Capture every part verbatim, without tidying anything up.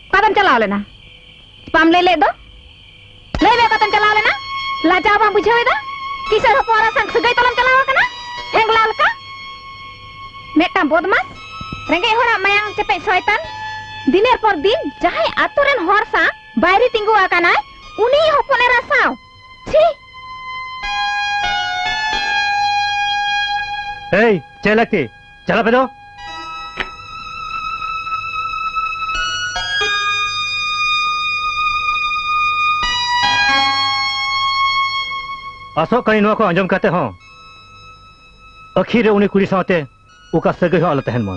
ᱚᱠᱟᱛᱮᱢ ᱪᱟᱞᱟᱣ ᱞᱮᱱᱟ? ᱵᱟᱢ ᱞᱟᱹᱭ ᱞᱮᱫ ᱫᱚ? ᱞᱟᱹᱭ ᱢᱮ, ᱚᱠᱟᱛᱮᱢ ᱪᱟᱞᱟᱣ ᱞᱮᱱᱟ? ᱞᱟᱡᱟᱣ ᱵᱟᱢ ᱵᱩᱡᱷᱟᱹᱣ ᱮᱫᱟ? ᱠᱤᱥᱟᱹᱬ ᱦᱚᱯᱚᱱ ᱮᱨᱟ ᱥᱟᱝ ᱥᱟᱹᱜᱟᱹᱭ ᱛᱟᱞᱟᱢ ᱪᱟᱞᱟᱣ ᱟᱠᱟᱱᱟ? ᱦᱮᱝᱞᱟ ᱞᱮᱠᱟ᱾ ᱢᱤᱫᱴᱟᱝ ᱵᱚᱫᱢᱟᱥ, ᱨᱮᱸᱜᱮᱡ ᱦᱚᱲᱟᱜ ᱢᱟᱭᱟᱝ ᱪᱮᱯᱮᱡ ᱥᱚᱭᱛᱟᱱ᱾ ᱫᱤᱱᱮᱨ ᱯᱚᱨ ᱫᱤᱱ ᱡᱟᱦᱟᱸᱭ ᱟᱛᱳ ᱨᱮᱱ ᱦᱚᱲ ᱥᱟᱶ ᱵᱟᱭᱨᱤ ᱛᱤᱸᱜᱩ ᱟᱠᱟᱱᱟᱭ, ᱩᱱᱤ ᱦᱚᱯᱚᱱ ᱮᱨᱟ ᱥᱟᱶ᱾ ᱪᱷᱤ! ᱮᱭ, ᱪᱮᱫ ᱞᱟᱹᱠᱛᱤ? ᱪᱟᱞᱟᱜ ᱯᱮ ᱫᱚ᱾ ᱟᱥᱚᱜ ᱠᱟᱹᱱᱟᱹᱧ ᱱᱚᱣᱟ ᱠᱚ ᱟᱸᱡᱚᱢ ᱠᱟᱛᱮ ᱦᱚᱸ ᱟᱹᱠᱷᱤᱨ ᱨᱮ ᱩᱱᱤ ᱠᱩᱲᱤ ᱥᱟᱶᱛᱮ ᱚᱠᱟ ᱥᱟᱹᱜᱟᱹᱭ ᱦᱚᱸ ᱟᱞᱚ ᱛᱟᱦᱮᱱ ᱢᱟ᱾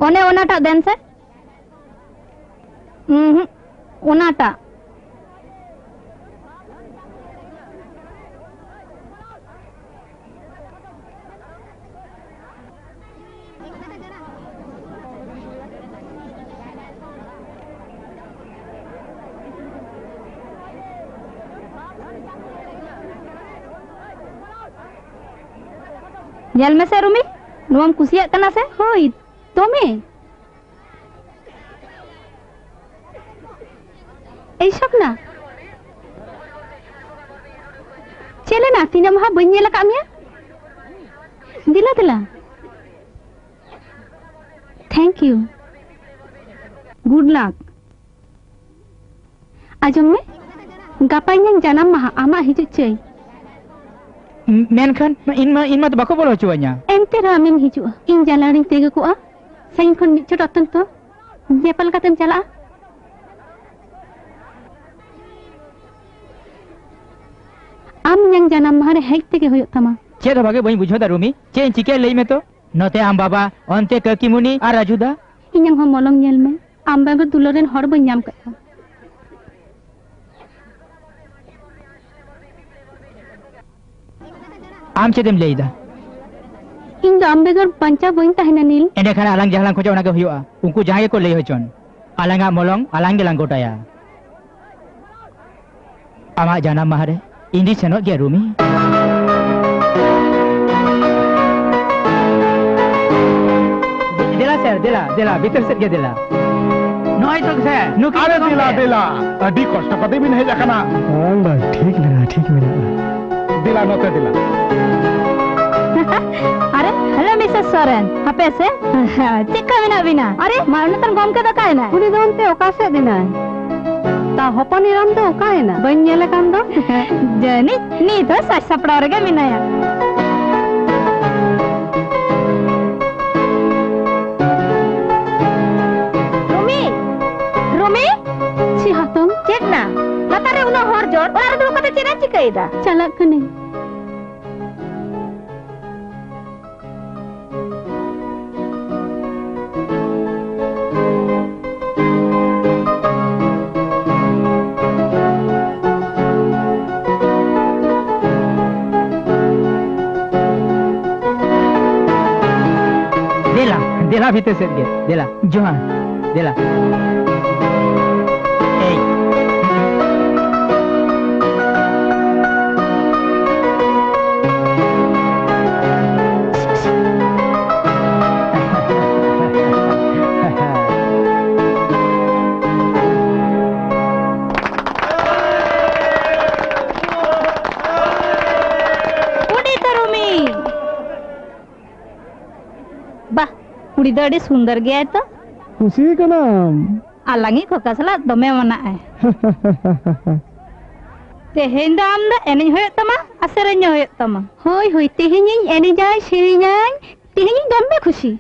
ᱚᱱᱮ ᱚᱱᱟᱴᱟᱜ ᱫᱮᱱ ᱥᱮ᱾ ᱩᱸᱦᱩᱸ, ᱚᱱᱟᱴᱟᱜ᱾ ᱧᱮᱞ ᱢᱮᱥᱮ ᱨᱩᱢᱤ, ᱱᱚᱣᱟᱢ ᱠᱩᱥᱤᱭᱟᱜ ᱠᱟᱱᱟ ᱥᱮ? ᱦᱳᱭ, ᱫᱚᱢᱮ᱾ ᱮᱭ ᱥᱚᱯᱱᱟ, ᱪᱮᱫ ᱞᱮᱱᱟ? ᱛᱤᱱᱟᱹᱜ ᱢᱟᱦᱟ ᱵᱟᱹᱧ ᱧᱮᱞ ᱟᱠᱟᱫ ᱢᱮᱭᱟ᱾ ᱫᱮᱞᱟ, ᱫᱮᱞᱟ᱾ Thank you. Good luck. ᱟᱸᱡᱚᱢ ᱢᱮ, ᱜᱟᱯᱟ ᱤᱧᱟᱹᱜ ᱡᱟᱱᱟᱢ ᱢᱟᱦᱟ, ᱟᱢᱟᱜ ᱦᱤᱡᱩᱜ ᱪᱟᱹᱭ᱾ ᱢᱮᱱᱠᱷᱟᱱ ᱤᱧ ᱢᱟ, ᱤᱧ ᱢᱟ ᱛᱚ ᱵᱟᱠᱚ ᱵᱚᱞᱚ ᱦᱚᱪᱚᱣᱟᱹᱧᱟ᱾ ᱮᱱᱛᱮ ᱨᱮᱦᱚᱸ ᱟᱢᱮᱢ ᱦᱤᱡᱩᱜᱼᱟ᱾ ᱤᱧ ᱡᱟᱱᱞᱟ ᱨᱤᱧ ᱛᱤᱸᱜᱩ ᱠᱚᱜᱼᱟ᱾ ᱥᱟᱺᱜᱤᱧ ᱠᱷᱚᱱ ᱢᱤᱫ ᱪᱷᱚᱴ ᱚᱛᱚᱱᱛᱚ ᱧᱮᱯᱮᱞ ᱠᱟᱛᱮᱢ ᱪᱟᱞᱟᱜᱼᱟ᱾ ᱟᱢ ᱤᱧᱟᱹᱜ ᱡᱟᱱᱟᱢ ᱢᱟᱦᱟ ᱨᱮ ᱦᱮᱡ ᱛᱮᱜᱮ ᱦᱩᱭᱩᱜ ᱛᱟᱢᱟ᱾ ᱪᱮᱫ ᱦᱚᱸ ᱵᱷᱟᱜᱮ ᱵᱟᱹᱧ ᱵᱩᱡᱷᱟᱹᱣ ᱫᱟ ᱨᱩᱢᱤ, ᱪᱮᱫ ᱤᱧ ᱪᱤᱠᱟᱹᱭᱟ ᱞᱟᱹᱭ ᱢᱮ ᱛᱚ? ᱱᱚᱛᱮ ᱟᱢ ᱵᱟᱵᱟ, ᱚᱱᱛᱮ ᱠᱟᱹᱠᱤᱢᱩᱱᱤ ᱟᱨ ᱨᱟᱡᱩ ᱫᱟ᱾ ᱤᱧᱟᱹᱜ ᱦᱚᱸ ᱢᱚᱞᱚᱝ ᱧᱮᱞ ᱢᱮ, ᱟᱢ ᱵᱮᱜᱚᱨ ᱫᱩᱞᱟᱹᱲ ᱨᱮᱱ ᱦᱚᱲ ᱵᱟᱹᱧ ᱧᱟᱢ ᱠᱟᱜ ᱠᱚᱣᱟ᱾ ᱟᱢ ᱪᱮᱫ ᱮᱢ ᱞᱟᱹᱭ ᱮᱫᱟ? ᱤᱧ ᱫᱚ ᱟᱢ ᱵᱮᱜᱚᱨ ᱵᱟᱧᱪᱟᱣ ᱵᱟᱹᱧ ᱛᱟᱦᱮᱱᱟ, ᱱᱤᱞ᱾ ᱮᱸᱰᱮᱠᱷᱟᱱ ᱟᱞᱟᱝ ᱡᱟᱦᱟᱸ ᱞᱟᱝ ᱠᱷᱚᱡᱚᱜ, ᱚᱱᱟ ᱜᱮ ᱦᱩᱭᱩᱜᱼᱟ᱾ ᱩᱱᱠᱩ ᱡᱟᱦᱟᱸᱭ ᱜᱮᱠᱚ ᱞᱟᱹᱭ ᱦᱚᱪᱚᱱ, ᱟᱞᱟᱝᱟᱜ ᱢᱚᱞᱚᱝ ᱟᱞᱟᱝ ᱜᱮᱞᱟᱝ ᱜᱚᱴᱟᱭᱟ᱾ ᱟᱢᱟᱜ ᱡᱟᱱᱟᱢ ᱢᱟᱦᱟ ᱨᱮ ᱤᱧ ᱫᱩᱧ ᱥᱮᱱᱚᱜ ᱜᱮᱭᱟ, ᱨᱩᱢᱤ᱾ ᱫᱮᱞᱟ ᱥᱮᱨ, ᱫᱮᱞᱟ, ᱫᱮᱞᱟ, ᱵᱷᱤᱛᱟᱹᱨ ᱥᱮᱫ ᱜᱮ ᱫᱮᱞᱟ᱾ ᱱᱚᱜᱼᱚᱭ ᱛᱚ ᱥᱮᱨ, ᱱᱩᱠᱤᱱ ᱟᱨᱮ ᱫᱚ ᱫᱮᱞᱟ, ᱜᱚᱢᱠᱮ᱾ ᱫᱮᱞᱟ, ᱟᱹᱰᱤ ᱠᱚᱥᱴᱚ ᱠᱟᱛᱮ ᱵᱤᱱ ᱦᱮᱡ ᱟᱠᱟᱱᱟ᱾ ᱵᱟᱝ, ᱵᱟᱝ, ᱴᱷᱤᱠ ᱢᱮᱱᱟᱜᱼᱟ, ᱴᱷᱤᱠ ᱢᱮᱱᱟᱜᱼᱟ᱾ ᱫᱮᱞᱟ, ᱱᱚᱛᱮ ᱫᱮᱞᱟ᱾ ᱟᱨᱮ, ᱦᱮᱞᱳ, ᱢᱤᱥᱮᱥ ᱥᱚᱨᱮᱱ, ᱦᱟᱯᱮ ᱥᱮ᱾ ᱪᱮᱫ ᱞᱮᱠᱟ ᱢᱮᱱᱟᱜ ᱵᱤᱱᱟ? ᱟᱨᱮ, ᱢᱟᱱᱚᱛᱟᱱ ᱜᱚᱢᱠᱮ ᱫᱚ ᱚᱠᱟᱭᱮᱱᱟᱭ? ᱩᱱᱤ ᱫᱚ ᱚᱱᱛᱮ ᱚᱠᱟ ᱥᱮᱫ ᱮᱱᱟᱭ? ᱛᱟ ᱦᱚᱯᱚᱱ ᱮᱨᱟᱢ ᱫᱚ ᱚᱠᱟᱭᱮᱱᱟ? ᱵᱟᱹᱧ ᱧᱮᱞᱮ ᱠᱟᱱ ᱫᱚ᱾ ᱡᱟᱹᱱᱤᱡ ᱱᱤᱛ ᱦᱚᱸ ᱥᱟᱡᱽ ᱥᱟᱯᱲᱟᱣ ᱨᱮᱜᱮ ᱢᱮᱱᱟᱭᱟ᱾ ᱨᱩᱢᱤ! ᱨᱩᱢᱤ! ᱪᱮᱫ ᱦᱟᱛᱚᱢ? ᱪᱮᱫ ᱱᱟ? ᱞᱟᱛᱟᱨ ᱨᱮ ᱩᱱᱟᱹᱜ ᱦᱚᱲ ᱡᱚᱲ, ᱚᱲᱟᱜ ᱨᱮ ᱫᱩᱲᱩᱵ ᱠᱟᱛᱮ ᱪᱮᱫ ᱮ ᱪᱤᱠᱟᱹᱭᱮᱫᱟ? ᱪᱟᱞᱟᱜ ᱠᱟᱹᱱᱟᱹᱧ᱾ ᱫᱮᱞᱟ, ᱫᱮᱞᱟ ᱵᱷᱤᱛᱟᱹᱨ ᱥᱮᱫ ᱜᱮ, ᱫᱮᱞᱟ, ᱡᱚᱦᱟᱨ, ᱫᱮᱞᱟ᱾ ᱮᱭ᱾ ᱩᱱᱤ ᱛᱚ ᱨᱩᱢᱤ᱾ ᱵᱟᱦ, ᱠᱩᱲᱤ ᱫᱚ ᱟᱹᱰᱤ ᱥᱩᱱᱫᱚᱨ ᱜᱮᱭᱟᱭ ᱛᱚ᱾ ᱠᱩᱥᱤ ᱠᱟᱱᱟᱢ? ᱟᱞᱟᱝᱤᱡ ᱠᱷᱚᱠᱟ ᱥᱟᱞᱟᱜ ᱫᱚᱢᱮ ᱢᱟᱱᱟᱜ ᱟᱭ᱾ ᱛᱮᱦᱮᱧ ᱫᱚ ᱟᱢ ᱫᱚ ᱮᱱᱮᱡ ᱦᱩᱭᱩᱜ ᱛᱟᱢᱟ ᱟᱨ ᱥᱮᱨᱮᱧ ᱦᱚᱸ ᱦᱩᱭᱩᱜ ᱛᱟᱢᱟ᱾ ᱦᱳᱭ, ᱦᱳᱭ, ᱛᱮᱦᱮᱧᱤᱧ ᱮᱱᱮᱡᱟᱭ, ᱥᱮᱨᱮᱧᱟᱭ, ᱛᱮᱦᱮᱧᱤᱧ ᱫᱚᱢᱮ ᱠᱷᱩᱥᱤ᱾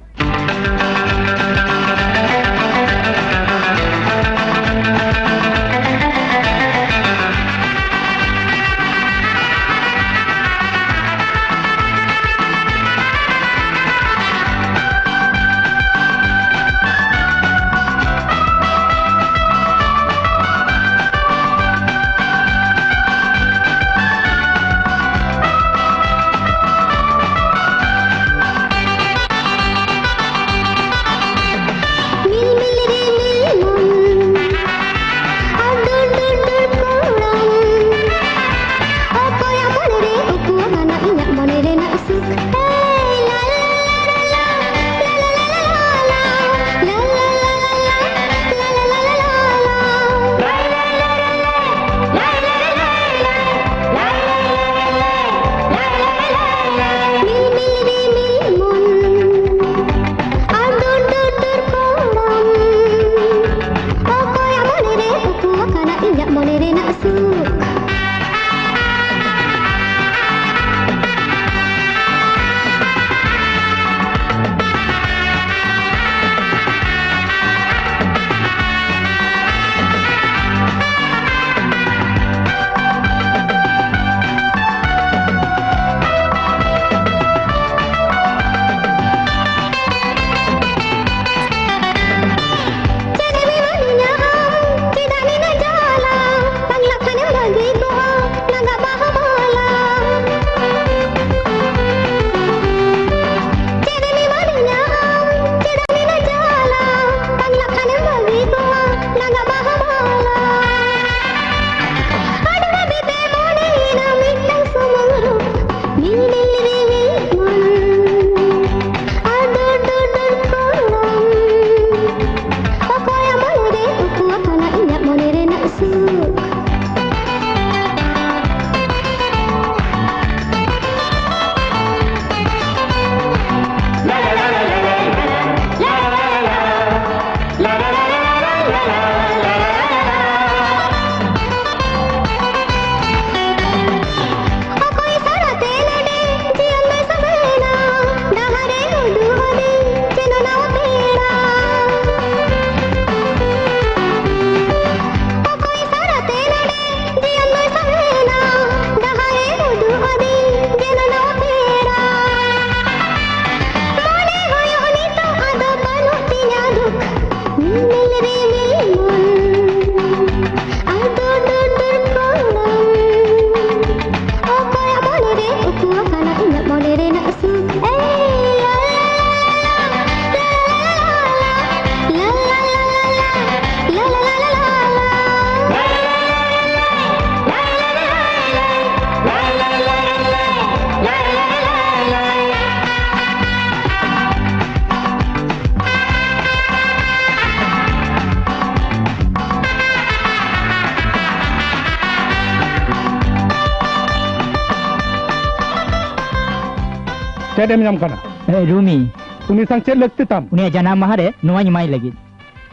ᱮᱢ ᱧᱟᱢ ᱠᱟᱱᱟ᱾ ᱮ, ᱨᱩᱢᱤ᱾ ᱩᱱᱤ ᱥᱟᱝ ᱪᱮᱫ ᱞᱟᱹᱠᱛᱤ ᱛᱟᱢ? ᱩᱱᱤᱭᱟᱜ ᱡᱟᱱᱟᱢ ᱢᱟᱦᱟ ᱨᱮ ᱱᱚᱣᱟᱧ ᱮᱢᱟᱭ ᱞᱟᱹᱜᱤᱫ᱾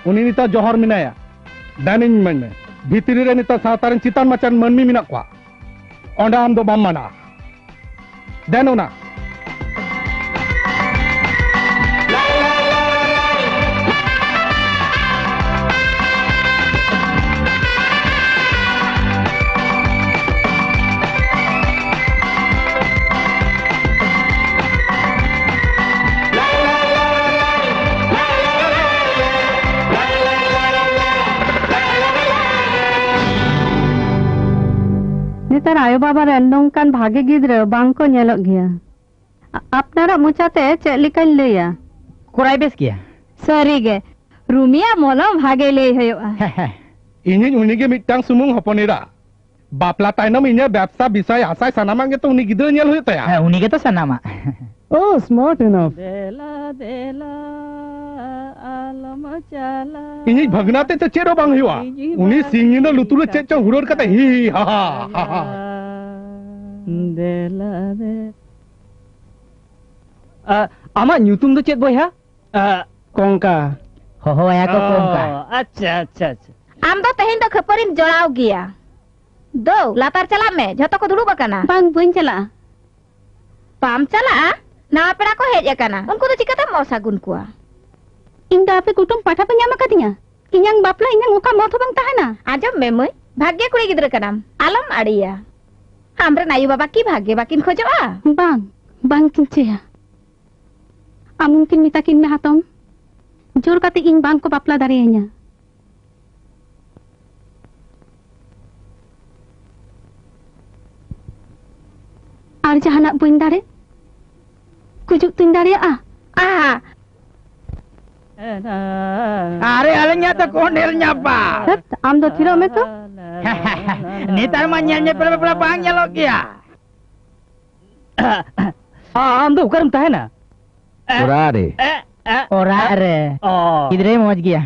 ᱩᱱᱤ ᱱᱤᱛᱚᱜ ᱡᱚᱦᱚᱨ ᱢᱮᱱᱟᱭᱟ᱾ ᱫᱮᱱ ᱤᱧ ᱤᱢᱟᱹᱧ ᱢᱮ᱾ ᱵᱷᱤᱛᱨᱤ ᱨᱮ ᱱᱤᱛᱚᱜ ᱥᱟᱶᱛᱟ ᱨᱮᱱ ᱪᱮᱛᱟᱱ ᱢᱟᱪᱟᱱ ᱢᱟᱹᱱᱢᱤ ᱢᱮᱱᱟᱜ ᱠᱚᱣᱟ᱾ ᱚᱸᱰᱮ ᱟᱢ ᱫᱚ ᱵᱟᱢ ᱢᱟᱱᱟ᱾ ᱫᱮᱱ ᱚᱱᱟ᱾ ᱱᱮᱛᱟᱨ ᱟᱭᱳ ᱵᱟᱵᱟ ᱨᱮᱱ ᱱᱚᱝᱠᱟᱱ ᱵᱷᱟᱜᱮ ᱜᱤᱫᱽᱨᱟᱹ ᱵᱟᱝ ᱠᱚ ᱧᱮᱞᱚᱜ ᱜᱮᱭᱟ᱾ ᱟ-, ᱟᱯᱱᱟᱨᱟᱜ ᱢᱚᱪᱟᱛᱮ ᱪᱮᱫ ᱞᱮᱠᱟᱧ ᱞᱟᱹᱭᱟ? ᱠᱚᱨᱟᱭ ᱵᱮᱥ ᱜᱮᱭᱟ᱾ ᱥᱟᱹᱨᱤ ᱜᱮ, ᱨᱩᱢᱤᱭᱟᱜ ᱢᱚᱞᱚᱝ ᱵᱷᱟᱜᱮ ᱞᱟᱹᱭ ᱦᱩᱭᱩᱜᱼᱟ᱾ ᱤᱧᱤᱡ ᱩᱱᱤᱜᱮ ᱢᱤᱫᱴᱟᱝ ᱥᱩᱢᱩᱝ ᱦᱚᱯᱚᱱ ᱮᱨᱟ᱾ ᱵᱟᱯᱞᱟ ᱛᱟᱭᱱᱚᱢ ᱤᱧᱟᱹᱜ ᱵᱮᱵᱽᱥᱟ, ᱵᱤᱥᱟᱭ, ᱟᱥᱟᱭ ᱥᱟᱱᱟᱢᱟᱜ ᱜᱮᱛᱚ ᱩᱱᱤ ᱜᱤᱫᱽᱨᱟᱹ ᱧᱮᱞ ᱦᱩᱭᱩᱜ ᱛᱟᱭᱟ᱾ ᱦᱮᱸ, ᱩᱱᱤ ᱜᱮᱛᱚ ᱥᱟᱱᱟᱢᱟᱜ᱾ Oh, smart enough. ᱫᱮᱞᱟ ᱫᱮᱞᱟ ᱟᱞᱚᱢ ᱪᱟᱞᱟᱜ᱾ ᱤᱧᱤᱡ ᱵᱷᱟᱹᱜᱽᱱᱟ ᱛᱮ ᱫᱚ ᱪᱮᱫ ᱦᱚᱸ ᱵᱟᱝ ᱦᱩᱭᱩᱜᱼᱟ᱾ ᱤᱧᱤᱡ ᱩᱱᱤ ᱥᱤᱧ ᱧᱤᱫᱟᱹ ᱞᱩᱛᱩᱨ ᱨᱮ ᱪᱮᱫ ᱪᱚᱝ ᱦᱩᱲᱟᱹᱲ ᱠᱟᱛᱮ ᱦᱤ ᱦᱤ ᱦᱟ ᱦᱟ ᱦᱟ ᱦᱟ᱾ ᱫᱮᱞᱟ ᱫᱮ-, ᱟ, ᱟᱢᱟᱜ ᱧᱩᱛᱩᱢ ᱫᱚ ᱪᱮᱫ, ᱵᱚᱭᱦᱟ? ᱟ, ᱠᱚᱝᱠᱟ᱾ ᱦᱚᱦᱚᱣᱟᱭᱟ ᱠᱚ ᱚ, ᱠᱚᱝᱠᱟ᱾ ᱟᱪᱪᱷᱟ, ᱟᱪᱪᱷᱟ, ᱟᱪᱪᱷᱟ᱾ ᱟᱢ ᱫᱚ ᱛᱮᱦᱮᱧ ᱫᱚ ᱠᱷᱟᱹᱯᱟᱹᱨᱤᱢ ᱡᱚᱲᱟᱣ ᱜᱮᱭᱟ᱾ ᱫᱳ, ᱞᱟᱛᱟᱨ ᱪᱟᱞᱟᱜ ᱢᱮ, ᱡᱷᱚᱛᱚ ᱠᱚ ᱫᱩᱲᱩᱵ ᱟᱠᱟᱱᱟ᱾ ᱵᱟᱝ, ᱵᱟᱹᱧ ᱪᱟᱞᱟᱜᱼᱟ᱾ ᱵᱟᱢ ᱪᱟᱞᱟᱜᱼᱟ? ᱱᱟᱣᱟ ᱯᱮᱲᱟ ᱠᱚ ᱦᱮᱡ ᱟᱠᱟᱱᱟ, ᱩᱱᱠᱩ ᱫᱚ ᱪᱤᱠᱟᱹᱛᱮᱢ ᱚᱥᱟᱹᱜᱩᱱ ᱠᱚᱣᱟ? ᱤᱧ ᱫᱚ ᱟᱯᱮ ᱠᱩᱴᱩᱢ ᱯᱟᱦᱴᱟ ᱯᱮ ᱧᱟᱢ ᱟᱠᱟᱫᱤᱧᱟ? ᱤᱧᱟᱝ ᱵᱟᱯᱞᱟ ᱤᱧᱟᱝ ᱚᱠᱟ ᱢᱚᱛ ᱦᱚᱸ ᱵᱟᱝ ᱛᱟᱦᱮᱱᱟ᱾ ᱟᱸᱡᱚᱢ ᱢᱮ ᱢᱟᱹᱭ, ᱵᱷᱟᱜᱽᱭᱚ ᱠᱩᱲᱤ ᱜᱤᱫᱽᱨᱟᱹ ᱠᱟᱱᱟᱢ, ᱟᱞᱚᱢ ᱟᱲᱮᱭᱟ᱾ ᱟᱢᱨᱮᱱ ᱟᱭᱳ ᱵᱟᱵᱟ ᱠᱤ ᱵᱷᱟᱜᱮ ᱵᱟᱹᱠᱤᱱ ᱠᱷᱚᱡᱚᱜᱼᱟ? ᱵᱟᱝ, ᱵᱟᱝ ᱠᱤᱱ ᱪᱟᱹᱭᱟ᱾ ᱟᱢ ᱩᱱᱠᱤᱱ ᱢᱮᱛᱟ ᱠᱤᱱ ᱢᱮ ᱦᱟᱛᱚᱢ, ᱡᱳᱨ ᱠᱟᱛᱮ ᱤᱧ ᱵᱟᱝ ᱠᱚ ᱵᱟᱯᱞᱟ ᱫᱟᱲᱮᱭᱟᱹᱧᱟ᱾ ᱟᱨ ᱡᱟᱦᱟᱱᱟᱜ ᱵᱟᱹᱧ ᱫᱟᱲᱮ, ᱜᱩᱡᱩᱜ ᱛᱩᱧ ᱫᱟᱲᱮᱭᱟᱜᱼᱟ᱾ ᱟᱦᱟ! ᱟᱨᱮ, ᱟᱞᱮ ᱧᱟ ᱛᱚ ᱠᱚᱸᱰᱮᱞ ᱧᱟᱯᱟᱢ᱾ ᱦᱟᱹᱴ, ᱟᱢ ᱫᱚ ᱛᱷᱤᱨᱚᱜ ᱢᱮ ᱛᱚ᱾ ᱱᱮᱛᱟᱨ ᱢᱟ ᱧᱮᱞ ᱧᱮᱯᱮᱞ ᱵᱟᱯᱞᱟ ᱵᱟᱝ ᱧᱮᱞᱚᱜ ᱜᱮᱭᱟ᱾ ᱟ-, ᱟᱢ ᱫᱚ ᱚᱠᱟᱨᱮᱢ ᱛᱟᱦᱮᱱᱟ? ᱚᱲᱟᱜ ᱨᱮ᱾ ᱮ, ᱮ, ᱚᱲᱟᱜ ᱨᱮ᱾ ᱚ᱾ ᱜᱤᱫᱽᱨᱟᱹᱭ ᱢᱚᱡᱽ ᱜᱮᱭᱟ᱾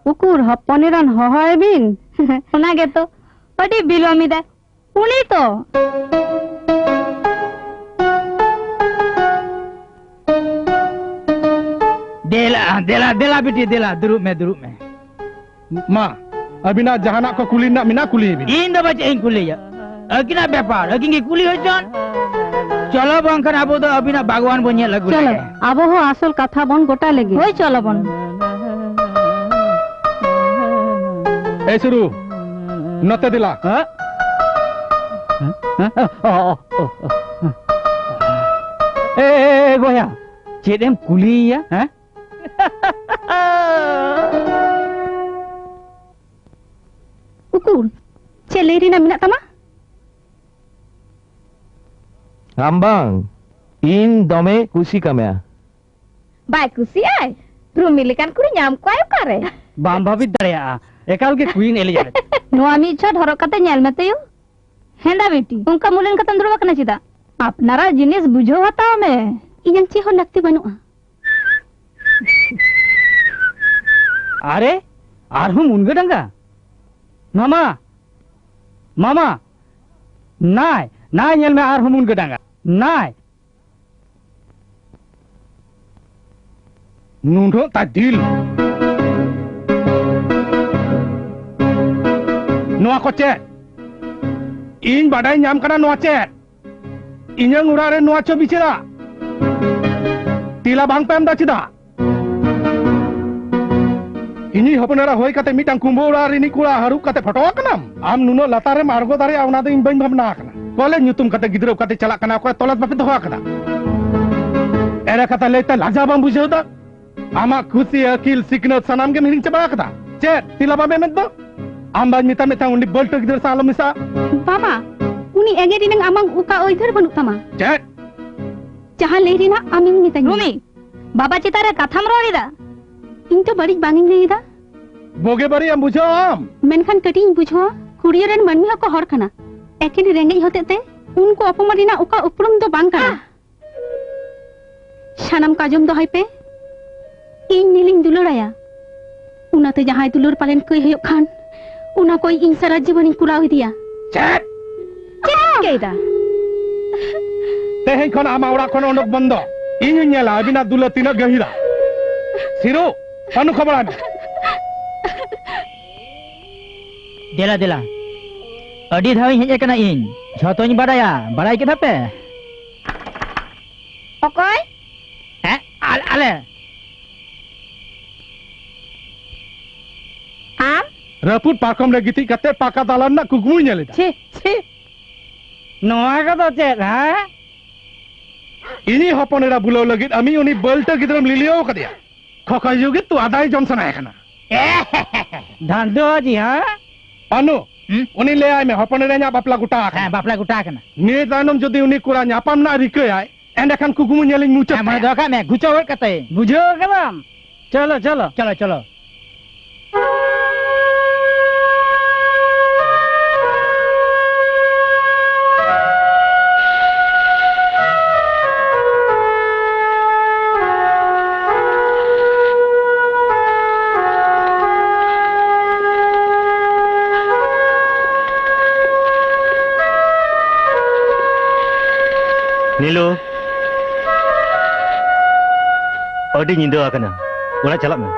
ᱩᱠᱩᱨ ᱦᱚᱯᱚᱱ ᱮᱨᱟᱱ ᱦᱚᱦᱚᱭ ᱵᱤᱱ? ᱚᱱᱟ ᱜᱮᱛᱚ, ᱟᱹᱰᱤ ᱵᱤᱞᱚᱢ ᱮᱫᱟᱭ᱾ ᱩᱱᱤ ᱛᱚ᱾ ᱫᱮᱞᱟ, ᱫᱮᱞᱟ, ᱫᱮᱞᱟ ᱵᱤᱴᱤ, ᱫᱮᱞᱟ, ᱫᱩᱲᱩᱵ ᱢᱮ, ᱫᱩᱲᱩᱵ ᱢᱮ᱾ ᱢᱟ, ᱟᱹᱵᱤᱱᱟᱜ ᱡᱟᱦᱟᱱᱟᱜ ᱠᱚ ᱠᱩᱞᱤ ᱨᱮᱱᱟᱜ ᱢᱮᱱᱟᱜ, ᱠᱩᱞᱤᱭᱮ ᱵᱤᱱ᱾ ᱤᱧ ᱫᱚ ᱵᱟ ᱪᱮᱫ ᱤᱧ ᱠᱩᱞᱤᱭᱟ? ᱟᱹᱠᱤᱱᱟᱜ ᱵᱮᱯᱟᱨ, ᱟᱹᱠᱤᱱ ᱜᱮ ᱠᱩᱞᱤ ᱦᱚᱪᱚᱱ᱾ ᱪᱚᱞᱚ ᱵᱟᱝᱠᱷᱟᱱ ᱟᱵᱚ ᱫᱚ ᱟᱹᱵᱤᱱᱟᱜ ᱵᱟᱜᱽᱣᱟᱱ ᱵᱚᱱ ᱧᱮᱞ ᱟᱹᱜᱩ ᱪᱚᱞᱚ, ᱞᱮᱜᱮ᱾ ᱟᱵᱚ ᱦᱚᱸ ᱟᱥᱚᱞ ᱠᱟᱛᱷᱟ ᱵᱚᱱ ᱜᱚᱴᱟ ᱞᱮᱜᱮ᱾ ᱦᱳᱭ, ᱪᱚᱞᱚ ᱵᱚᱱ᱾ ᱮᱭ ᱥᱩᱨᱩ, ᱱᱚᱛᱮ ᱫᱮᱞᱟ᱾ ᱦᱮᱸ? ᱦᱮᱸ? ᱚ, ᱚ, ᱚ, ᱚ᱾ ᱮ, ᱮ, ᱮ, ᱵᱚᱭᱦᱟ, ᱪᱮᱫ ᱮᱢ ᱠᱩᱞᱤᱭᱮᱭᱟ, ᱦᱮᱸ? ᱩᱠᱩᱨ, ᱪᱮᱫ ᱞᱟᱹᱭ ᱨᱮᱱᱟᱜ ᱢᱮᱱᱟᱜ ᱛᱟᱢᱟ? ᱟᱢ ᱵᱟᱝ, ᱤᱧ ᱫᱚᱢᱮ ᱠᱩᱥᱤ ᱠᱟᱢᱮᱭᱟ᱾ ᱵᱟᱭ ᱠᱩᱥᱤᱜᱼᱟᱭ? ᱨᱩᱢᱤ ᱞᱮᱠᱟᱱ ᱠᱩᱲᱤ ᱧᱟᱢ ᱠᱚᱣᱟᱭ ᱚᱠᱟᱨᱮ? ᱵᱟᱢ ᱵᱷᱟᱵᱤᱛ ᱫᱟᱲᱮᱭᱟᱜᱼᱟ, ᱮᱠᱟᱞ ᱜᱮ ᱠᱩᱭᱤᱱ ᱮᱞᱤᱡᱟᱵᱮᱛᱷ᱾ ᱱᱚᱣᱟ ᱢᱤᱫ ᱪᱷᱚᱴ ᱦᱚᱨᱚᱜ ᱠᱟᱛᱮ ᱧᱮᱞ ᱢᱮ ᱛᱚᱭᱩ᱾ ᱦᱮᱸᱫᱟ ᱵᱤᱴᱤ, ᱚᱱᱠᱟ ᱢᱩᱞᱮᱱ ᱠᱟᱛᱮᱢ ᱫᱩᱲᱩᱵ ᱟᱠᱟᱱᱟ ᱪᱮᱫᱟᱜ? ᱟᱯᱱᱟᱨᱟᱜ ᱡᱤᱱᱤᱥ ᱵᱩᱡᱷᱟᱹᱣ ᱦᱟᱛᱟᱣ ᱢᱮ᱾ ᱤᱧᱟᱹᱝ ᱪᱮᱫ ᱦᱚᱸ ᱞᱟᱹᱠᱛᱤ ᱵᱟᱹᱱᱩᱜᱼᱟ᱾ ᱟᱨᱮ, ᱟᱨᱦᱚᱸ ᱢᱩᱱᱜᱟᱹ ᱰᱟᱸᱜᱟ? ᱢᱟᱢᱟ, ᱢᱟᱢᱟ, ᱱᱟᱭ, ᱱᱟᱭ ᱧᱮᱞ ᱢᱮ, ᱟᱨᱦᱚᱸ ᱢᱩᱱᱜᱟᱹ ᱰᱟᱸᱜᱟ᱾ ᱱᱟᱭ᱾ ᱱᱩᱱᱟᱹᱜ ᱛᱟᱭ ᱫᱤᱞ᱾ ᱱᱚᱣᱟ ᱠᱚ ᱪᱮᱫ? ᱤᱧ ᱵᱟᱰᱟᱭ ᱧᱟᱢ ᱠᱟᱱᱟ ᱱᱚᱣᱟ ᱪᱮᱫ? ᱤᱧᱟᱹᱝ ᱚᱲᱟᱜ ᱨᱮ ᱱᱚᱣᱟ ᱪᱚ ᱵᱤᱪᱟᱹᱨᱟ? ᱛᱤᱞᱟ ᱵᱟᱝ ᱯᱮ ᱮᱢ ᱫᱟ ᱪᱮᱫᱟᱜ? ᱤᱧᱤᱡ ᱦᱚᱯᱚᱱ ᱮᱨᱟ ᱦᱩᱭ ᱠᱟᱛᱮ ᱢᱤᱫᱴᱟᱝ ᱠᱩᱢᱵᱟᱹ ᱚᱲᱟᱜ ᱨᱤᱱᱤᱡ ᱠᱚᱲᱟ ᱦᱟᱹᱨᱩᱵ ᱠᱟᱛᱮ ᱯᱷᱚᱴᱚ ᱟᱠᱟᱱᱟᱢ? ᱟᱢ ᱱᱩᱱᱟᱹᱜ ᱞᱟᱛᱟᱨ ᱨᱮᱢ ᱟᱬᱜᱚ ᱫᱟᱲᱮᱭᱟᱜᱼᱟ, ᱚᱱᱟ ᱫᱚ ᱤᱧ ᱵᱟᱹᱧ ᱵᱷᱟᱵᱽᱱᱟ ᱟᱠᱟᱱᱟ᱾ ᱠᱚᱞᱮᱡᱽ ᱧᱩᱛᱩᱢ ᱠᱟᱛᱮ ᱜᱤᱫᱽᱨᱟᱹ ᱚᱠᱟᱛᱮ ᱪᱟᱞᱟᱜ ᱠᱟᱱᱟ, ᱚᱠᱚᱭ ᱛᱚᱞᱟᱥ ᱵᱟᱯᱮ ᱫᱚᱦᱚ ᱟᱠᱟᱫᱟ? ᱮᱲᱮ ᱠᱟᱛᱷᱟ ᱞᱟᱹᱭᱛᱮ ᱞᱟᱡᱟ ᱵᱟᱢ ᱵᱩᱡᱷᱟᱹᱣ ᱫᱟ? ᱟᱢᱟᱜ ᱠᱷᱩᱥᱤ, ᱟᱹᱠᱤᱞ, ᱥᱤᱠᱷᱱᱟᱹᱛ ᱥᱟᱱᱟᱢ ᱜᱮᱢ ᱦᱤᱲᱤᱧ ᱪᱟᱵᱟ ᱟᱠᱟᱫᱟ᱾ ᱪᱮᱫ ᱛᱤᱞᱟ ᱵᱟᱢ ᱮᱢᱮᱫ ᱫᱚ? ᱟᱢ ᱵᱟᱹᱧ ᱢᱮᱛᱟᱢ ᱢᱤᱫᱴᱟᱝ ᱩᱱᱤ ᱵᱟᱹᱞᱴᱟᱹ ᱜᱤᱫᱽᱨᱟᱹ ᱥᱟᱶ ᱟᱞᱚᱢ ᱢᱮᱥᱟᱜᱼᱟ᱾ ᱵᱟᱵᱟ, ᱩᱱᱤ ᱮᱜᱮᱨ ᱨᱮᱱᱟᱜ ᱟᱢᱟᱜ ᱚᱠᱟ ᱟᱹᱭᱫᱟᱹᱨ ᱵᱟᱹᱱᱩᱜ ᱛᱟᱢᱟ? ᱪᱮᱫ? ᱡᱟᱦᱟᱸ ᱞᱟᱹᱭ ᱨᱮᱱᱟᱜ ᱟᱢᱮᱢ ᱢᱮᱛᱟᱧᱟ᱾ ᱨᱩᱢᱤ, ᱵᱟᱵᱟ ᱪᱮᱛᱟᱱ ᱨᱮ ᱠᱟᱛᱷᱟᱢ ᱨᱚᱲ ᱮᱫᱟ? ᱤᱧ ᱛᱚ ᱵᱟᱹᱲᱤᱡ ᱵᱟᱝ ᱤᱧ ᱞᱟᱹᱭ ᱮᱫᱟ᱾ ᱵᱩᱜᱤ ᱵᱟᱹᱲᱤᱡ ᱮᱢ ᱵᱩᱡᱷᱟᱹᱣᱟ ᱟᱢ? ᱢᱮᱱᱠᱷᱟᱱ ᱠᱟᱹᱴᱤᱡ ᱤᱧ ᱵᱩᱡᱷᱟᱹᱣᱟ, ᱠᱩᱲᱤ ᱨᱮᱱ ᱢᱟᱹᱱᱢᱤ ᱦᱚᱸᱠᱚ ᱦᱚᱲ ᱠᱟᱱᱟ᱾ ᱮᱠᱮᱱ ᱨᱮᱸᱜᱮᱡ ᱦᱚᱛᱮᱡ ᱛᱮ ᱩᱱᱠᱩ ᱚᱯᱚᱢᱟᱱ ᱨᱮᱱᱟᱜ ᱚᱠᱟ ᱩᱯᱨᱩᱢ ᱫᱚ ᱵᱟᱝ ᱠᱟᱱᱟ᱾ ᱥᱟᱱᱟᱢ ᱠᱟᱡᱚᱢ ᱫᱚᱦᱚᱭ ᱯᱮ, ᱤᱧ ᱱᱤᱞᱤᱧ ᱫᱩᱞᱟᱹᱲᱟᱭᱟ᱾ ᱚᱱᱟᱛᱮ ᱡᱟᱦᱟᱸᱭ ᱫᱩᱞᱟᱹᱲ ᱯᱟᱞᱮᱱ ᱠᱟᱹᱭ ᱦᱩᱭᱩᱜ ᱠᱷᱟᱱ, ᱚᱱᱟ ᱠᱚᱭ ᱤᱧ ᱥᱟᱨᱟ ᱡᱤᱵᱚᱱᱤᱧ ᱠᱩᱲᱟᱣ ᱤᱫᱤᱭᱟ᱾ ᱪᱮᱫ? ᱪᱮᱫ ᱮᱢ ᱪᱤᱠᱟᱹᱭᱮᱫᱟ? ᱛᱮᱦᱮᱧ ᱠᱷᱚᱱ ᱟᱢᱟᱜ ᱚᱲᱟᱜ ᱠᱷᱚᱱ ᱚᱰᱚᱠ ᱵᱚᱱᱫᱚ᱾ ᱤᱧᱤᱧ ᱧᱮᱞᱟ ᱟᱹᱵᱤᱱᱟᱜ ᱫᱩᱞᱟᱹᱲ ᱛᱤᱱᱟᱹᱜ ᱜᱟᱹᱦᱤᱨᱟ᱾ ᱥᱤᱨᱩ, ᱯᱟᱱᱩ ᱠᱷᱚᱵᱚᱨᱟᱭ ᱢᱮ᱾ ᱫᱮᱞᱟ, ᱫᱮᱞᱟ᱾ ᱟᱹᱰᱤ ᱫᱷᱟᱣᱤᱧ ᱦᱮᱡ ᱟᱠᱟᱱᱟ ᱤᱧ᱾ ᱡᱷᱚᱛᱚᱧ ᱵᱟᱰᱟᱭᱟ᱾ ᱵᱟᱰᱟᱭ ᱠᱮᱫᱟ ᱯᱮ? ᱚᱠᱚᱭ? ᱦᱮᱸ, ᱟᱞ-, ᱟᱞᱮ᱾ ᱟᱢ? ᱨᱟᱹᱯᱩᱫ ᱯᱟᱨᱠᱚᱢ ᱨᱮ ᱜᱤᱛᱤᱡ ᱠᱟᱛᱮ ᱯᱟᱠᱟ ᱫᱟᱞᱟᱱ ᱨᱮᱱᱟᱜ ᱠᱩᱠᱢᱩᱧ ᱧᱮᱞ ᱮᱫᱟ᱾ ᱪᱷᱤ, ᱪᱷᱤ᱾ ᱱᱚᱣᱟ ᱠᱚᱫᱚ ᱪᱮᱫ, ᱦᱮᱸ? ᱤᱧᱤᱡ ᱦᱚᱯᱚᱱ ᱮᱨᱟ ᱵᱩᱞᱟᱹᱣ ᱞᱟᱹᱜᱤᱫ ᱟᱢᱤᱡ ᱩᱱᱤ ᱵᱟᱹᱞᱴᱟᱹ ᱜᱤᱫᱽᱨᱟᱹᱢ ᱞᱤᱞᱤᱭᱟᱹᱣ ᱠᱟᱫᱮᱭᱟ᱾ ᱠᱷᱚᱠᱚᱭ ᱡᱩᱜᱤ ᱛᱚᱣᱟ ᱫᱟᱭ ᱡᱚᱢ ᱥᱟᱱᱟᱭᱮ ᱠᱟᱱᱟ᱾ ᱫᱷᱟᱱᱫᱩ ᱡᱤ, ᱦᱮᱸ? ᱯᱟᱱᱩ, ᱦᱩᱸ? ᱩᱱᱤ ᱞᱟᱹᱭᱟᱭ ᱢᱮ, ᱦᱚᱯᱚᱱ ᱮᱨᱟ ᱤᱧᱟᱜ ᱵᱟᱯᱞᱟ ᱜᱚᱴᱟ ᱟᱠᱟᱱᱟ᱾ ᱦᱮᱸ, ᱵᱟᱯᱞᱟ ᱜᱚᱴᱟ ᱟᱠᱟᱱᱟ᱾ ᱱᱤᱭᱟᱹ ᱛᱟᱭᱱᱚᱢ ᱡᱩᱫᱤ ᱩᱱᱤ ᱠᱚᱲᱟ ᱧᱟᱯᱟᱢ ᱨᱮᱱᱟᱜ ᱨᱤᱠᱟᱹᱭᱟᱭ, ᱮᱸᱰᱮᱠᱷᱟᱱ ᱠᱩᱠᱢᱩ ᱧᱮᱞᱤᱧ ᱢᱩᱪᱟᱹᱫ ᱦᱮᱸ, ᱢᱚᱱᱮ ᱛᱟᱭᱟ᱾ ᱫᱚᱦᱚ ᱠᱟᱜ ᱢᱮ, ᱜᱩᱪᱟᱹᱣ ᱜᱚᱫ ᱠᱟᱛᱮ᱾ ᱵᱩᱡᱷᱟᱹᱣ ᱠᱟᱫᱟᱢ? ᱪᱚᱞᱚ, ᱪᱚᱞᱚ᱾ ᱪᱚᱞᱚ, ᱪᱚᱞᱚ᱾ ᱱᱤᱞᱩ, ᱟᱹᱰᱤ ᱧᱤᱫᱟᱹ ᱟᱠᱟᱱᱟ, ᱚᱲᱟᱜ ᱪᱟᱞᱟᱜ ᱢᱮ᱾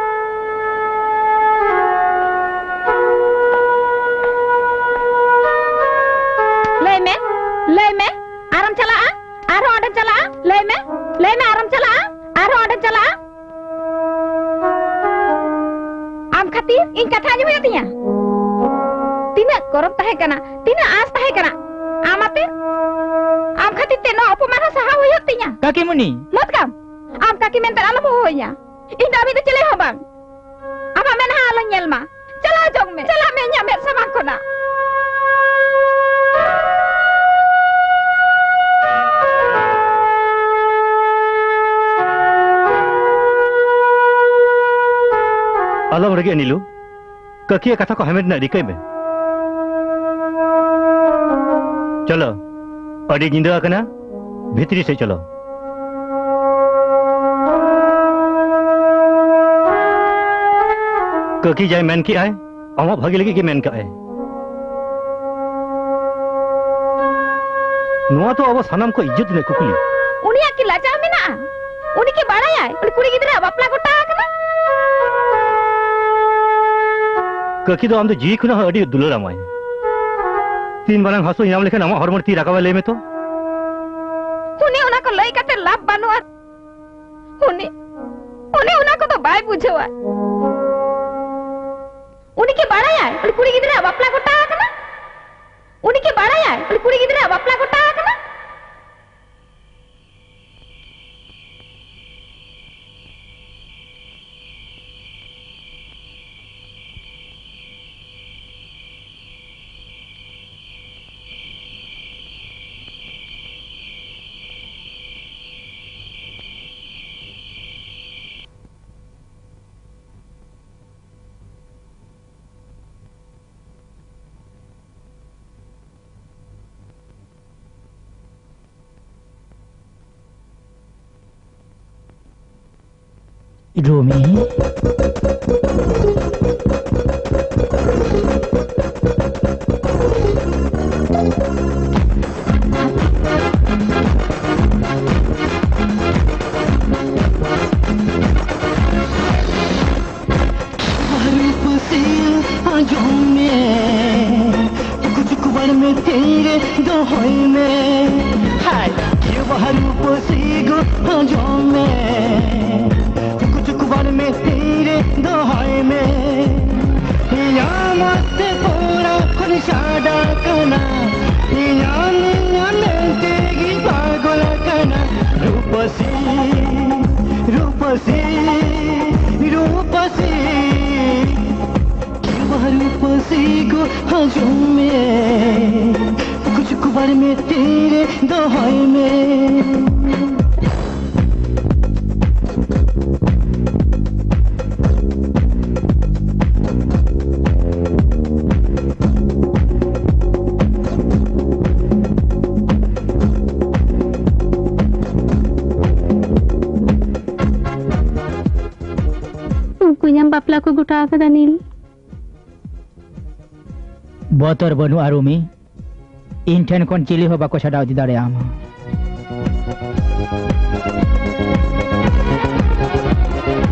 ᱞᱟᱹᱭ ᱢᱮ, ᱞᱟᱹᱭ ᱢᱮ, ᱟᱨᱮᱢ ᱪᱟᱞᱟᱜᱼᱟ? ᱟᱨᱦᱚᱸ ᱚᱸᱰᱮᱢ ᱪᱟᱞᱟᱜᱼᱟ? ᱞᱟᱹᱭ ᱢᱮ, ᱞᱟᱹᱭ ᱢᱮ, ᱟᱨᱮᱢ ᱪᱟᱞᱟᱜᱼᱟ? ᱟᱨᱦᱚᱸ ᱚᱸᱰᱮᱢ ᱪᱟᱞᱟᱜᱼᱟ? ᱟᱢ ᱠᱷᱟᱹᱛᱤᱨ ᱤᱧ ᱠᱟᱛᱷᱟ ᱟᱸᱡᱚᱢ ᱦᱩᱭᱩᱜ ᱛᱤᱧᱟ? ᱛᱤᱱᱟᱹᱜ ᱜᱚᱨᱚᱵ ᱛᱟᱦᱮᱸ ᱠᱟᱱᱟ, ᱛᱤᱱᱟᱹᱜ ᱟᱸᱥ ᱛᱟᱦᱮᱸ ᱠᱟᱱᱟ ᱟᱢ ᱟᱛᱮ? ᱟᱢ ᱠᱷᱟᱹᱛᱤᱨ ᱛᱮ ᱱᱚᱣᱟ ᱚᱯᱚᱢᱟᱱ ᱦᱚᱸ ᱥᱟᱦᱟᱣ ᱦᱩᱭᱩᱜ ᱛᱤᱧᱟ? ᱠᱟᱹᱠᱤᱢᱩᱱᱤ᱾ ᱢᱚᱛ ᱠᱟᱢ, ᱟᱢ ᱠᱟᱹᱠᱤ ᱢᱮᱱᱛᱮ ᱟᱞᱚᱢ ᱦᱚᱦᱚᱭᱟ᱾ ᱤᱧ ᱫᱚ ᱟᱢᱤᱡ ᱫᱚ ᱪᱮᱞᱮ ᱦᱚᱸ ᱵᱟᱝ᱾ ᱟᱢᱟᱜ ᱢᱮᱫᱦᱟ ᱟᱞᱚᱧ ᱧᱮᱞ ᱢᱟ᱾ ᱪᱟᱞᱟᱣ ᱡᱚᱝ ᱢᱮ, ᱪᱟᱞᱟᱜ ᱢᱮ ᱤᱧᱟᱜ ᱢᱮᱫ ᱥᱟᱢᱟᱝ ᱠᱷᱚᱱᱟᱜ᱾ ᱟᱞᱚᱢ ᱨᱟᱹᱜᱤᱜᱼᱟ ᱱᱤᱞᱩ, ᱠᱟᱹᱠᱤᱭᱟᱜ ᱠᱟᱛᱷᱟ ᱠᱚ ᱦᱟᱢᱮᱴ ᱨᱮᱱᱟᱜ ᱨᱤᱠᱟᱹᱭ ᱢᱮ᱾ ᱪᱚᱞᱚ, ᱟᱹᱰᱤ ᱧᱤᱫᱟᱹ ᱟᱠᱟᱱᱟ, ᱵᱷᱤᱛᱨᱤ ᱥᱮᱫ ᱪᱚᱞᱚ᱾ ᱠᱟᱹᱠᱤ ᱡᱟᱭ ᱢᱮᱱ ᱠᱮᱜᱼᱟᱭ, ᱟᱢᱟᱜ ᱵᱷᱟᱹᱜᱤ ᱞᱟᱹᱜᱤᱫ ᱜᱮ ᱢᱮᱱ ᱠᱟᱜᱼᱟᱭ᱾ ᱱᱚᱣᱟ ᱫᱚ ᱟᱵᱚ ᱥᱟᱱᱟᱢ ᱠᱚ ᱤᱡᱽᱡᱚᱛ ᱨᱮᱱᱟᱜ ᱠᱩᱠᱞᱤ᱾ ᱩᱱᱤᱭᱟᱜ ᱠᱤ ᱞᱟᱡᱟᱣ ᱢᱮᱱᱟᱜᱼᱟ? ᱩᱱᱤ ᱠᱤ ᱵᱟᱲᱟᱭᱟᱭ ᱩᱱᱤ ᱠᱩᱲᱤ ᱜᱤᱫᱽᱨᱟᱹᱣᱟᱜ ᱵᱟᱯᱞᱟ ᱜᱚᱴᱟ ᱟᱠᱟᱱᱟ? ᱠᱟᱹᱠᱤ ᱫᱚ ᱟᱢ ᱫᱚ ᱡᱤᱣᱤ ᱠᱷᱚᱱᱟᱜ ᱦᱚᱸ ᱟᱹᱰᱤ ᱫᱩᱞᱟᱹᱲ ᱟᱢᱟᱭ᱾ ᱛᱤᱱ ᱢᱟᱨᱟᱝ ᱦᱟᱹᱥᱩ ᱧᱟᱢ ᱞᱮᱠᱷᱟᱱ ᱟᱢᱟᱜ ᱦᱚᱲᱢᱚ ᱨᱮ ᱛᱤ ᱨᱟᱠᱟᱵᱟᱭ, ᱞᱟᱹᱭ ᱢᱮ ᱛᱚ? ᱩᱱᱤ ᱚᱱᱟ ᱠᱚ ᱞᱟᱹᱭ ᱠᱟᱛᱮ ᱞᱟᱵᱷ ᱵᱟᱹᱱᱩᱜᱼᱟ᱾ ᱩᱱᱤ, ᱩᱱᱤ ᱚᱱᱟ ᱠᱚᱫᱚ ᱵᱟᱭ ᱵᱩᱡᱷᱟᱹᱣᱟ᱾ ᱩᱱᱤ ᱠᱤ ᱵᱟᱲᱟᱭᱟᱭ ᱩᱱᱤ ᱠᱩᱲᱤ ᱜᱤᱫᱽᱨᱟᱹ ᱵᱟᱯᱞᱟ ᱜᱚᱴᱟ ᱟᱠᱟᱱᱟ? ᱩᱱᱤ ᱠᱤ ᱵᱟᱲᱟᱭᱟᱭ ᱩᱱᱤ ᱠᱩᱲᱤ ᱜᱤᱫᱽᱨᱟᱹ ᱵᱟᱯᱞᱟ ᱜᱚᱴᱟ ᱟᱠᱟᱱᱟ? ᱨᱩᱢᱤ᱾ ᱟᱸᱡᱚᱢ ᱢᱮ, ᱪᱩᱠᱩ ᱪᱩᱠᱩ ᱵᱟᱲ ᱢᱮ, ᱛᱤᱨᱮ ᱫᱚᱦᱚᱭ ᱢᱮ᱾ ᱦᱟᱭ, ᱠᱮᱣ ᱵᱟᱦᱟ ᱨᱩᱯᱟᱹᱥᱤ ᱜᱚ, ᱟᱸᱡᱚᱢ ᱢᱮ, ᱪᱩᱠᱩ ᱪᱩᱠᱩ ᱵᱟᱲ ᱢᱮ, ᱛᱤᱨᱮ ᱫᱚᱦᱚᱭ ᱢᱮ᱾ ᱤᱧᱟᱜ ᱢᱚᱛᱮ ᱯᱚᱲᱟ ᱠᱷᱚᱱ ᱪᱷᱟᱰᱟ ᱠᱟᱱᱟ, ᱤᱧᱟᱜ ᱧᱮᱞ ᱧᱮᱞ ᱛᱮᱜᱮ ᱯᱟᱜᱚᱞ ᱠᱟᱱᱟ᱾ ᱨᱩᱯᱟᱹᱥᱤ, ᱨᱩᱯᱟᱹᱥᱤ, ᱨᱩᱯᱟᱹᱥᱤ, ᱠᱮᱣ ᱵᱟᱦᱟ ᱨᱩᱯᱟᱹᱥᱤ ᱜᱚ, ᱟᱸᱡᱚᱢ ᱢᱮ, ᱠᱩᱪ ᱠᱩᱵᱟᱲ ᱢᱮ, ᱛᱤᱨᱮ ᱫᱚᱦᱚᱭ ᱢᱮ᱾ ᱩᱱᱠᱩ ᱤᱧᱟᱹᱜ ᱵᱟᱯᱞᱟ ᱠᱚ ᱜᱚᱴᱟ ᱟᱠᱟᱫᱟ, ᱱᱤᱞ᱾ ᱵᱚᱛᱚᱨ ᱵᱟᱹᱱᱩᱜᱼᱟ, ᱨᱩᱢᱤ᱾ ᱤᱧ ᱴᱷᱮᱱ ᱠᱷᱚᱱ ᱪᱤᱞᱤ ᱦᱚᱸ ᱵᱟᱠᱚ ᱪᱷᱟᱰᱟᱣ ᱤᱫᱤ ᱫᱟᱲᱮᱭᱟᱢᱟ᱾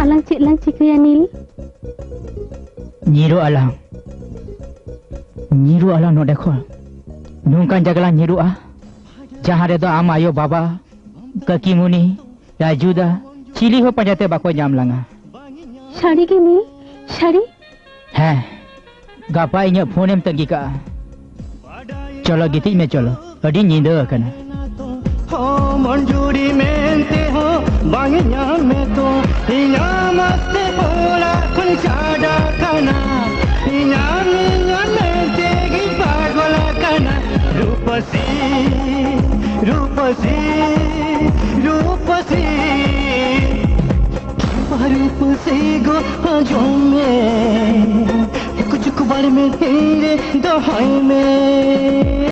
ᱟᱞᱟᱝ ᱪᱮᱫ ᱞᱟᱝ ᱪᱤᱠᱟᱹᱭᱟ, ᱱᱤᱞ? ᱧᱤᱨᱚᱜ ᱟᱞᱟᱝ᱾ ᱧᱤᱨᱩᱜ ᱟᱞᱟᱝ ᱱᱚᱰᱮ ᱠᱷᱚᱱ᱾ ᱱᱚᱝᱠᱟᱱ ᱡᱟᱭᱜᱟ ᱞᱟᱝ ᱧᱤᱨᱩᱜᱼᱟ, ᱡᱟᱦᱟᱸ ᱨᱮᱫᱚ ᱟᱢ ᱟᱭᱳ ᱵᱟᱵᱟ, ᱠᱟᱹᱠᱤᱢᱩᱱᱤ, ᱨᱟᱡᱩᱫᱟ, ᱪᱤᱞᱤ ᱦᱚᱸ ᱯᱟᱸᱡᱟᱛᱮ ᱵᱟᱠᱚ ᱧᱟᱢ ᱞᱟᱝᱟ᱾ ᱥᱟᱹᱨᱤ ᱜᱮ ᱢᱤ? ᱥᱟᱹᱨᱤ? ᱦᱮᱸ, ᱜᱟᱯᱟ ᱤᱧᱟᱹᱜ ᱯᱷᱳᱱᱮᱢ ᱛᱟᱺᱜᱤ ᱠᱟᱜᱼᱟ᱾ ᱪᱚᱞᱚ ᱜᱤᱛᱤᱡ ᱢᱮ, ᱪᱚᱞᱚ, ᱟᱹᱰᱤ ᱧᱤᱫᱟᱹ ᱟᱠᱟᱱᱟ᱾ ᱦᱚᱸ, ᱢᱚᱱᱡᱩᱨᱤ ᱢᱮᱱᱛᱮ ᱦᱚᱸ ᱵᱟᱝ ᱧᱟᱢ ᱢᱮ ᱛᱚ᱾ ᱤᱧᱟᱹᱜ ᱢᱟᱥᱛᱮ ᱚᱲᱟᱜ ᱠᱷᱚᱱ ᱪᱷᱟᱰᱟ ᱠᱟᱱᱟ᱾ ᱤᱧᱟᱹᱜ ᱢᱤᱭᱟᱹ ᱢᱮᱱᱛᱮ ᱜᱤᱧ ᱯᱟᱜᱚᱞ ᱟᱠᱟᱱᱟ᱾ ᱨᱩᱯᱟᱹᱥᱤ, ᱨᱩᱯᱟᱹᱥᱤ, ᱨᱩᱯᱟᱹᱥᱤ, ᱨᱩᱯᱟᱹᱥᱤ ᱜᱚ ᱟᱸᱡᱚᱢ ᱢᱮ᱾ ᱦᱤᱠᱩ ᱪᱩᱠᱩ ᱵᱟᱨ ᱢᱮ ᱛᱤᱨᱮ ᱫᱚᱦᱚᱭ ᱢᱮ᱾